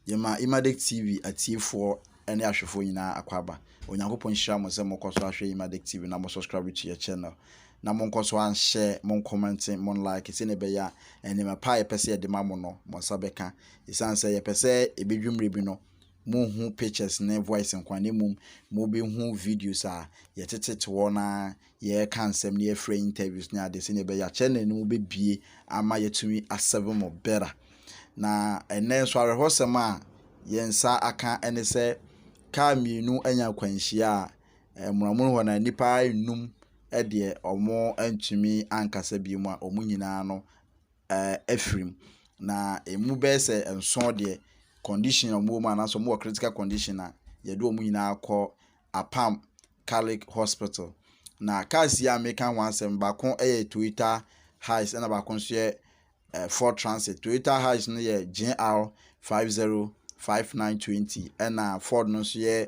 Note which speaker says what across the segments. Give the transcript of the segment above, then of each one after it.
Speaker 1: Yɛma Imadek TV atiefoɔ ne ahwɛfoɔ nyinaa akwaaba. Onyankopɔn nhyira mo sɛ mokɔ so ahwɛ Imadek TV na mo subscribe to your channel. Na monkɔ so anhyɛ, mo comment, mo like sɛnea ɛbɛyɛ a nneɛma pa a yɛpɛ sɛ yɛde ma mo no, mo nsa bɛka. Ɛsiane sɛ yɛpɛ sɛ ɛbɛdwu mmerɛ bi no, monhu pictures ne voice nko na mmom mobɛhu videos a yɛtetete hɔ na yɛreka nsɛm na yɛfrɛ interviews ne ade sɛnea ɛbɛyɛ a channel no mu bɛbie ama yɛatumi aserve mo better. Na ɛnnɛ nso awerɛhɔsɛm a yɛn nsa aka ne sɛ kaa mmienu anya akwanhyia a mmuramu hɔ no nnipa nnum deɛ wɔn antumi ankasa bio mu a wɔn nyinaa no afiri mu. Na emu bɛyɛ sɛ 7 deɛ, condition a wɔwɔ mu anaasɛ wɔwɔ critical condition a yɛde wɔn nyinaa kɔ Apam Catholic Hospital. Na cars yi a meka ho asɛm, baako yɛ Toyota Hiace ɛna baako nso yɛ Ford Transit. Toyota Hiace no yɛ GR 505920, ɛna Ford no nso yɛ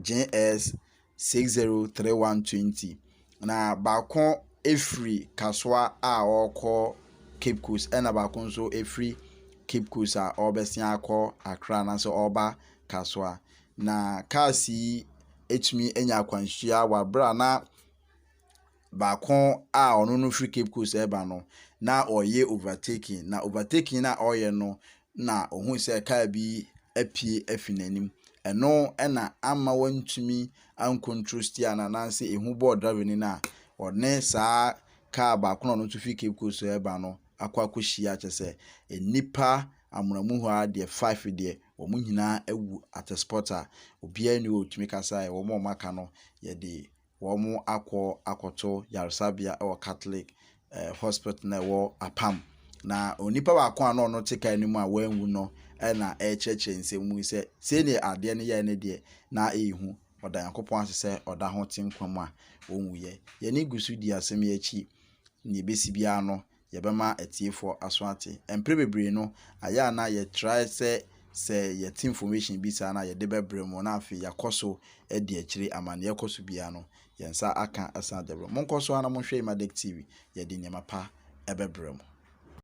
Speaker 1: GS 603120. Na baako efiri Kasoa a ɔrekɔ Cape Coast, ɛna baako nso efiri Cape Coast a ɔrebɛsen akɔ Accra anaasɛ ɔreba Kasoa. Na cars yi etumi anya akwanhyia wɔ abere a na baako a ɔno no firi Cape Coast ɛreba no na ɔreyɛ overtaking, na overtaking na ɔreyɛ no na ohun sɛ kaa bi apue afi n'anim. Ɛno ɛna ama wɔntumi ancontrol steer no anaasɛ ehu bɔɔ driver ni no a ɔne saa kaa baako na ɔno nso firi Cape Coast ɛreba no akɔ akɔhyia, kyerɛ sɛ nnipa amonamu hɔ ara deɛ, five deɛ, wɔn nyinaa awu at a spot a obiara nni hɔ a ɔtumi kasa. Wɔn a wɔaka no, yɛde wɔn akɔ akɔto yaresabea wɔ Catholic Hospital na ɛwɔ Apam. Na onipa baako a na ɔno te kaa no mu a wanwu no ɛna ɛrekyerɛkyerɛ nsɛm mu sɛ sɛdeɛ adeɛ no yɛɛ no deɛ na ɛyɛ hu. Ɔda Nyankopɔn ase sɛ ɔda ho te nkwa mu a ɔnwuiɛ. Yɛne gu so di asɛm yi akyi. Nea ɛbɛsi biara no, yɛbɛma atiefoɔ aso ate. Mpere bebree no, ayɛ a na yɛtry sɛ yɛte information bi saa na yɛde bɛbrɛ mu na afei yɛakɔ so adi akyire ama nea ɛkɔ so biara no, yɛn nsa aka asan de brɛ. Monkɔ so ara na monhwɛ Imadek TV, yɛde nneɛma pa ɛbɛbrɛ mo.